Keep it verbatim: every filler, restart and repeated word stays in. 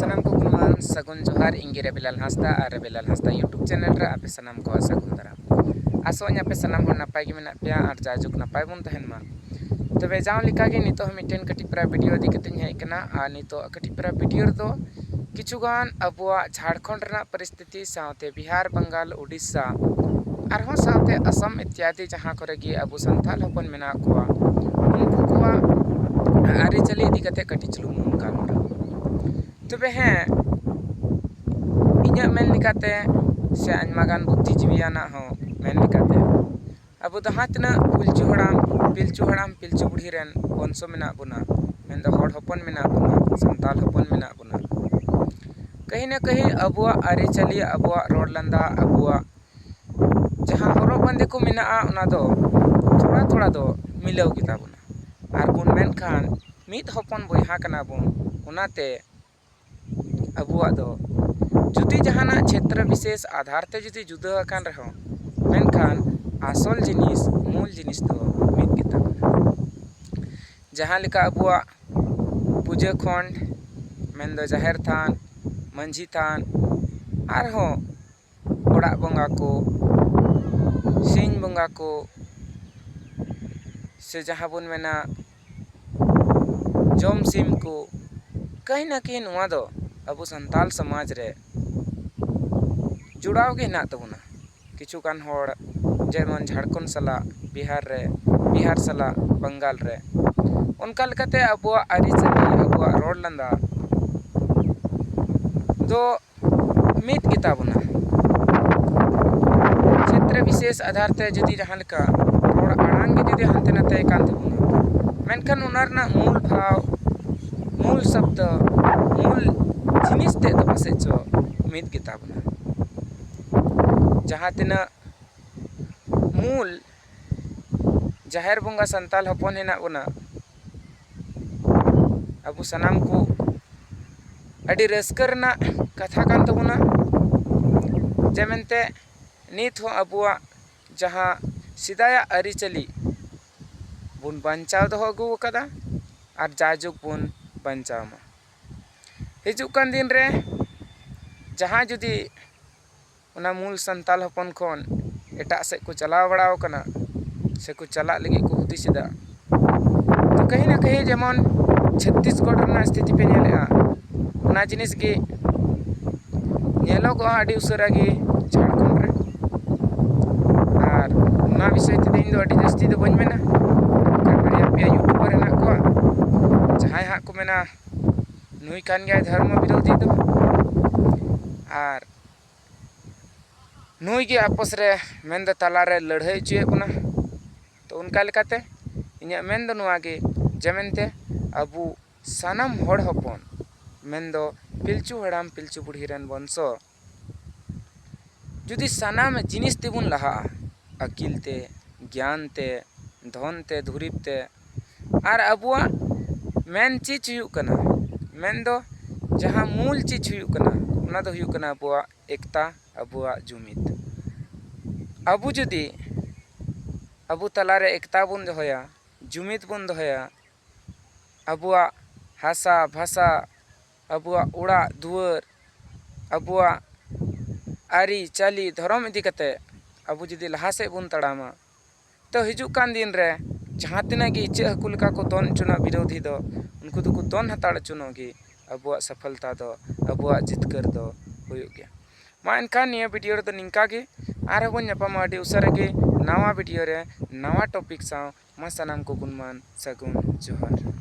ᱥᱟᱱᱟᱢ ᱠᱚ ᱜᱩᱱᱢᱟᱱ ᱥᱟᱹᱜᱩᱱ ᱡᱚᱦᱟᱨ᱾ ᱤᱧ ᱜᱮ ᱨᱚᱵᱤᱞᱟᱞ ᱦᱟᱸᱥᱫᱟ ᱟᱨ ᱨᱚᱵᱤᱞᱟᱞ ᱦᱟᱸᱥᱫᱟ YouTube ᱪᱮᱱᱮᱞ ᱨᱮ ᱟᱯᱮ ᱥᱟᱱᱟᱢ ᱠᱚ ᱥᱟᱹᱜᱩᱱ ᱫᱟᱨᱟᱢ᱾ ᱟᱥᱚᱜ ᱟᱹᱧ ᱟᱯᱮ ᱥᱟᱱᱟᱢ ᱦᱚᱲ ᱱᱟᱯᱟᱭ ᱜᱮ ᱢᱮᱱᱟᱜ ᱯᱮᱭᱟ ᱟᱨ ᱡᱟᱭᱡᱩᱜᱽ ᱱᱟᱯᱟᱭ ᱵᱚᱱ ᱛᱟᱦᱮᱱ ᱢᱟ᱾ ᱛᱚᱵᱮ ᱡᱟᱣ ᱞᱮᱠᱟᱜᱮ ᱱᱤᱛᱚᱜ ᱦᱚᱸ ᱢᱤᱫᱴᱮᱱ ᱠᱟᱹᱴᱤᱡ ᱯᱟᱨᱟ ᱵᱷᱤᱰᱤᱭᱳ ᱤᱫᱤ ᱠᱟᱛᱮᱧ ᱦᱮᱡ ᱟᱠᱟᱱᱟ᱾ ᱟᱨ ᱱᱤᱛᱚᱜ ᱠᱟᱹᱴᱤᱡ ᱯᱟᱨᱟ ᱵᱷᱤᱰᱤᱭᱳ ᱨᱮᱫᱚ ᱠᱤᱪᱷᱩᱜᱟᱱ ᱟᱵᱚᱣᱟᱜ ᱡᱷᱟᱲᱠᱷᱚᱸᱰ ᱨᱮᱱᱟᱜ ᱯᱚᱨᱤᱥᱛᱷᱤᱛᱤ ᱥᱟᱶᱛᱮ ᱵᱤᱦᱟᱨ, ᱵᱟᱝᱜᱟᱞ, ᱩᱰᱤᱥᱟ, ᱟᱨᱦᱚᱸ ᱥᱟᱶᱛᱮ ᱟᱥᱟᱢ ᱤᱛᱭᱟᱫᱤ ᱡᱟᱦᱟᱸ ᱠᱚᱨᱮ ᱜᱮ ᱟᱵᱚ ᱥᱟᱱᱛᱟᱲ ᱦᱚᱯᱚᱱ ᱢᱮᱱᱟᱜ ᱠᱚᱣᱟ, ᱩᱱᱠᱩ ᱠᱚᱣᱟᱜ ᱟᱹᱨᱤᱪᱟᱹᱞᱤ ᱤᱫᱤ ᱠᱟᱛᱮ ᱠᱟᱹᱴᱤᱡ ᱪᱩᱞᱩᱝ ᱵᱚᱱ ᱜᱟᱞᱢᱟᱨᱟᱣᱟ᱾ ᱛᱚᱵᱮ ᱦᱮᱸ, ᱤᱧᱟᱹᱜ ᱢᱮᱱ ᱞᱮᱠᱟᱛᱮ ᱥᱮ ᱟᱭᱢᱟ ᱜᱟᱱ ᱵᱩᱫᱽᱫᱷᱤᱡᱤᱵᱤᱭᱟᱱᱟᱜ ᱦᱚᱸ ᱢᱮᱱ ᱞᱮᱠᱟᱛᱮ, ᱟᱵᱚ ᱡᱟᱦᱟᱸ ᱛᱤᱱᱟᱹᱜ ᱯᱤᱞᱪᱩ ᱦᱟᱲᱟᱢ, ᱯᱤᱞᱪᱩ ᱦᱟᱲᱟᱢ, ᱯᱤᱞᱪᱩ ᱵᱩᱲᱦᱤ ᱨᱮᱱ ᱵᱚᱝᱥᱚ ᱢᱮᱱᱟᱜ ᱵᱚᱱᱟ, ᱢᱮᱱᱫᱚ ᱦᱚᱲ ᱦᱚᱯᱚᱱ ᱢᱮᱱᱟᱜ ᱵᱚᱱᱟ, ᱥᱟᱱᱛᱟᱲ ᱦᱚᱯᱚᱱ ᱢᱮᱱᱟᱜ ᱵᱚᱱᱟ, ᱠᱟᱹᱦᱤ ᱱᱟ ᱠᱟᱹᱦᱤ ᱟᱵᱚᱣᱟᱜ ᱟᱹᱨᱤᱪᱟᱹᱞᱤ, ᱟᱵᱚᱣᱟᱜ ᱨᱚᱲ ᱞᱟᱸᱫᱟ, ᱟᱵᱚᱣᱟᱜ ᱡᱟᱦᱟᱸ ᱦᱚᱨᱚᱜ ᱵᱟᱸᱫᱮ ᱠᱚ ᱢᱮᱱᱟᱜᱼᱟ, ᱚᱱᱟ ᱫᱚ ᱛᱷᱚᱲᱟ ᱛᱷᱚᱲᱟ ᱫᱚ ᱢᱤᱞᱟᱹᱣ ᱜᱮᱛᱟ ᱵᱚᱱᱟ᱾ ᱟᱨ ᱵᱚᱱ ᱢᱮᱱᱠᱷᱟᱱ ᱢᱤᱫ ᱦᱚᱯᱚᱱ ᱵᱚᱭᱦᱟ ᱠᱟᱱᱟ ᱵᱚᱱ, ᱚᱱᱟᱛᱮ ᱟᱵᱚᱣᱟᱜ ᱫᱚ ᱡᱩᱫᱤ ᱡᱟᱦᱟᱱᱟᱜ ᱪᱷᱮᱛᱨᱚ ᱵᱤᱥᱮᱥ ᱟᱫᱷᱟᱨ ᱛᱮ ᱡᱩᱫᱤ ᱡᱩᱫᱟᱹ ᱟᱠᱟᱱ ᱨᱮᱦᱚᱸ, ᱢᱮᱱᱠᱷᱟᱱ ᱟᱥᱚᱞ ᱡᱤᱱᱤᱥ, ᱢᱩᱞ ᱡᱤᱱᱤᱥ ᱫᱚ ᱢᱤᱫ ᱜᱮᱛᱟ ᱵᱚᱱᱟ᱾ ᱡᱟᱦᱟᱸ ᱞᱮᱠᱟ ᱟᱵᱚᱣᱟᱜ ᱯᱩᱡᱟᱹ ᱠᱷᱚᱸᱰ, ᱢᱮᱱᱫᱚ ᱡᱟᱦᱮᱨ ᱛᱷᱟᱱ, ᱢᱟᱹᱡᱷᱤ ᱛᱷᱟᱱ, ᱟᱨᱦᱚᱸ ᱚᱲᱟᱜ ᱵᱚᱸᱜᱟ ᱠᱚ, ᱥᱤᱧ ᱵᱚᱸᱜᱟ ᱠᱚ, ᱥᱮ ᱡᱟᱦᱟᱸ ᱵᱚᱱ ᱢᱮᱱᱟ ᱡᱚᱢ ᱥᱤᱢ ᱠᱚ, ᱠᱟᱹᱦᱤ ᱱᱟ ᱠᱟᱹᱦᱤ ᱱᱚᱣᱟ ᱫᱚ ᱟᱵᱚ ᱥᱟᱱᱛᱟᱞ ᱥᱚᱢᱟᱡᱽ ᱨᱮ ᱡᱚᱲᱟᱣ ᱜᱮ ᱦᱮᱱᱟᱜ ᱛᱟᱵᱚᱱᱟ᱾ ᱠᱤᱪᱷᱩ ᱜᱟᱱ ᱦᱚᱲ ᱡᱮᱢᱚᱱ ᱡᱷᱟᱲᱠᱷᱚᱸᱰ ᱥᱟᱞᱟᱜ ᱵᱤᱦᱟᱨ ᱨᱮ, ᱵᱤᱦᱟᱨ ᱥᱟᱞᱟᱜ ᱵᱟᱝᱜᱟᱞ ᱨᱮ, ᱚᱱᱠᱟ ᱞᱮᱠᱟᱛᱮ ᱟᱵᱚᱣᱟᱜ ᱟᱹᱨᱤᱪᱟᱹᱞᱤ, ᱟᱵᱚᱣᱟᱜ ᱨᱚᱲ ᱞᱟᱸᱫᱟ ᱫᱚ ᱢᱤᱫ ᱜᱮᱛᱟ ᱵᱚᱱᱟ᱾ ᱪᱷᱮᱛᱨᱚ ᱵᱤᱥᱮᱥ ᱟᱫᱷᱟᱨ ᱛᱮ ᱡᱩᱫᱤ ᱡᱟᱦᱟᱸ ᱞᱮᱠᱟ ᱨᱚᱲ ᱟᱲᱟᱝ ᱜᱮ ᱡᱩᱫᱤ ᱦᱟᱱᱛᱮ ᱱᱟᱛᱮ ᱠᱟᱱ ᱛᱟᱵᱚᱱᱟ, ᱢᱮᱱᱠᱷᱟᱱ ᱚᱱᱟ ᱨᱮᱱᱟᱜ ᱢᱩᱞ ᱵᱷᱟᱣ, ᱢᱩᱞ ᱥᱚᱵᱫᱚ, ᱢᱩᱞ ᱡᱤᱱᱤᱥ ᱛᱮᱫ ᱫᱚ ᱯᱟᱥᱮᱡ ᱪᱚ ᱢᱤᱫ ᱜᱮᱛᱟ ᱵᱚᱱᱟ᱾ ᱡᱟᱦᱟᱸ ᱛᱤᱱᱟᱹᱜ ᱢᱩᱞ ᱡᱟᱦᱮᱨ ᱵᱚᱸᱜᱟ ᱥᱟᱱᱛᱟᱞ ᱦᱚᱯᱚᱱ ᱦᱮᱱᱟᱜ ᱵᱚᱱᱟ, ᱟᱵᱚ ᱥᱟᱱᱟᱢ ᱠᱚ ᱟᱹᱰᱤ ᱨᱟᱹᱥᱠᱟᱹ ᱨᱮᱱᱟᱜ ᱠᱟᱛᱷᱟ ᱠᱟᱱ ᱛᱟᱵᱚᱱᱟ᱾ ᱡᱮ ᱢᱮᱱᱛᱮ ᱱᱤᱛ ᱦᱚᱸ ᱟᱵᱚᱣᱟᱜ ᱡᱟᱦᱟᱸ ᱥᱮᱫᱟᱭᱟᱜ ᱟᱹᱨᱤᱪᱟᱹᱞᱤ ᱵᱚᱱ ᱵᱟᱧᱪᱟᱣ ᱫᱚᱦᱚ ᱟᱹᱜᱩ ᱟᱠᱟᱫᱟ ᱟᱨ ᱡᱟᱭᱡᱩᱜᱽ ᱵᱚᱱ ᱵᱟᱧᱪᱟᱣ ᱢᱟ᱾ ᱦᱤᱡᱩᱜ ᱠᱟᱱ ᱫᱤᱱ ᱨᱮ ᱡᱟᱦᱟᱸᱭ ᱡᱩᱫᱤ ᱚᱱᱟ ᱢᱩᱞ ᱥᱟᱱᱛᱟᱞ ᱦᱚᱯᱚᱱ ᱠᱷᱚᱱ ᱮᱴᱟᱜ ᱥᱮᱫ ᱠᱚ ᱪᱟᱞᱟᱣ ᱵᱟᱲᱟᱣ ᱠᱟᱱᱟ ᱥᱮ ᱠᱚ ᱪᱟᱞᱟᱜ ᱞᱟᱹᱜᱤᱫ ᱠᱚ ᱦᱩᱫᱤᱥ ᱮᱫᱟ, ᱛᱚ ᱠᱟᱹᱦᱤ ᱱᱟ ᱠᱟᱹᱦᱤ ᱡᱮᱢᱚᱱ ᱪᱷᱚᱛᱛᱤᱥᱜᱚᱲ ᱨᱮᱱᱟᱜ ᱥᱛᱷᱤᱛᱤ ᱯᱮ ᱧᱮᱞᱮᱫᱼᱟ, ᱚᱱᱟ ᱡᱤᱱᱤᱥ ᱜᱮ ᱧᱮᱞᱚᱜᱚᱜᱼᱟ ᱟᱹᱰᱤ ᱩᱥᱟᱹᱨᱟ ᱜᱮ ᱡᱷᱟᱲᱠᱷᱚᱸᱰ ᱨᱮ᱾ ᱟᱨ ᱚᱱᱟ ᱵᱤᱥᱚᱭ ᱛᱮᱫᱚ ᱤᱧ ᱫᱚ ᱟᱹᱰᱤ ᱡᱟᱹᱥᱛᱤ ᱫᱚ ᱵᱟᱹᱧ ᱢᱮᱱᱟ, ᱠᱟᱨᱚᱱ ᱵᱟᱨᱭᱟ ᱯᱮᱭᱟ ᱭᱩᱴᱩᱵᱟᱨ ᱦᱮᱱᱟᱜ ᱠᱚᱣᱟ, ᱡᱟᱦᱟᱸᱭ ᱦᱟᱸᱜ ᱠᱚ ᱢᱮᱱᱟ ᱱᱩᱭ ᱠᱟᱱ ᱜᱮᱭᱟᱭ ᱫᱷᱚᱨᱢᱚ ᱵᱤᱨᱳᱫᱷᱤ ᱫᱚ, ᱟᱨ ᱱᱩᱭ ᱜᱮ ᱟᱯᱚᱥ ᱨᱮ ᱢᱮᱱᱫᱚ ᱛᱟᱞᱟᱨᱮ ᱞᱟᱹᱲᱦᱟᱹᱭ ᱦᱚᱪᱚᱭᱮᱫ ᱵᱚᱱᱟ᱾ ᱛᱚ ᱚᱱᱠᱟ ᱞᱮᱠᱟᱛᱮ ᱤᱧᱟᱹᱜ ᱢᱮᱱ ᱫᱚ ᱱᱚᱣᱟ ᱜᱮ ᱡᱮ ᱢᱮᱱᱛᱮ ᱟᱵᱚ ᱥᱟᱱᱟᱢ ᱦᱚᱲ ᱦᱚᱯᱚᱱ ᱢᱮᱱᱫᱚ ᱯᱤᱞᱪᱩ ᱦᱟᱲᱟᱢ ᱯᱤᱞᱪᱩ ᱵᱩᱲᱦᱤ ᱨᱮᱱ ᱵᱚᱝᱥᱚ ᱡᱩᱫᱤ ᱥᱟᱱᱟᱢ ᱡᱤᱱᱤᱥ ᱛᱮᱵᱚᱱ ᱞᱟᱦᱟᱜᱼᱟ, ᱟᱹᱠᱤᱞ ᱛᱮ, ᱜᱮᱭᱟᱱ ᱛᱮ, ᱫᱷᱚᱱ ᱛᱮ, ᱫᱩᱨᱤᱵᱽ ᱛᱮ, ᱟᱨ ᱟᱵᱚᱣᱟᱜ ᱢᱮᱱ ᱪᱮᱫ ᱦᱩᱭᱩᱜ ᱠᱟᱱᱟ, ᱢᱮᱱᱫᱚ ᱡᱟᱦᱟᱸ ᱢᱩᱞ ᱪᱮᱫ ᱦᱩᱭᱩᱜ ᱠᱟᱱᱟ, ᱚᱱᱟ ᱫᱚ ᱦᱩᱭᱩᱜ ᱠᱟᱱᱟ ᱟᱵᱚᱣᱟᱜ ᱮᱠᱛᱟ, ᱟᱵᱚᱣᱟᱜ ᱡᱩᱢᱤᱫ᱾ ᱟᱵᱚ ᱡᱩᱫᱤ ᱟᱵᱚ ᱛᱟᱞᱟᱨᱮ ᱮᱠᱛᱟ ᱵᱚᱱ ᱫᱚᱦᱚᱭᱟ, ᱡᱩᱢᱤᱫ ᱵᱚᱱ ᱫᱚᱦᱚᱭᱟ, ᱟᱵᱚᱣᱟᱜ ᱦᱟᱥᱟ ᱵᱷᱟᱥᱟ, ᱟᱵᱚᱣᱟᱜ ᱚᱲᱟᱜ ᱫᱩᱣᱟᱹᱨ, ᱟᱵᱚᱣᱟᱜ ᱟᱹᱨᱤᱪᱟᱹᱞᱤ ᱫᱷᱚᱨᱚᱢ ᱤᱫᱤ ᱠᱟᱛᱮ ᱟᱵᱚ ᱡᱩᱫᱤ ᱞᱟᱦᱟ ᱥᱮᱫ ᱵᱚᱱ ᱛᱟᱲᱟᱢᱟ, ᱛᱚ ᱦᱤᱡᱩᱜ ᱠᱟᱱ ᱫᱤᱱ ᱨᱮ ᱡᱟᱦᱟᱸ ᱛᱤᱱᱟᱹᱜ ᱜᱮ ᱤᱪᱟᱹᱜ ᱦᱟᱹᱠᱩ ᱞᱮᱠᱟ ᱠᱚ ᱫᱚᱱ ᱦᱚᱪᱚᱱᱟᱜ ᱵᱤᱨᱳᱫᱷᱤ ᱫᱚ, ᱩᱱᱠᱩ ᱫᱚᱠᱚ ᱫᱚᱱ ᱦᱟᱛᱟᱲ ᱦᱚᱪᱚᱱᱚᱜ ᱜᱮ, ᱟᱵᱚᱣᱟᱜ ᱥᱟᱯᱷᱚᱞᱛᱟ ᱫᱚ, ᱟᱵᱚᱣᱟᱜ ᱡᱤᱛᱠᱟᱹᱨ ᱫᱚ ᱦᱩᱭᱩᱜ ᱜᱮᱭᱟ᱾ ᱢᱟ ᱮᱱᱠᱷᱟᱱ ᱱᱤᱭᱟᱹ ᱵᱷᱤᱰᱤᱭᱳ ᱨᱮᱫᱚ ᱱᱤᱝᱠᱟ ᱜᱮ, ᱟᱨᱦᱚᱸ ᱵᱚᱱ ᱧᱟᱯᱟᱢᱟ ᱟᱹᱰᱤ ᱩᱥᱟᱹᱨᱟ ᱜᱮ ᱱᱟᱣᱟ ᱵᱷᱤᱰᱤᱭᱳ ᱨᱮ ᱱᱟᱣᱟ ᱴᱚᱯᱤᱠ ᱥᱟᱶ᱾ ᱢᱟ ᱥᱟᱱᱟᱢ ᱠᱚ ᱜᱩᱱᱢᱟᱱ ᱥᱟᱹᱜᱩᱱ ᱡᱚᱦᱟᱨ᱾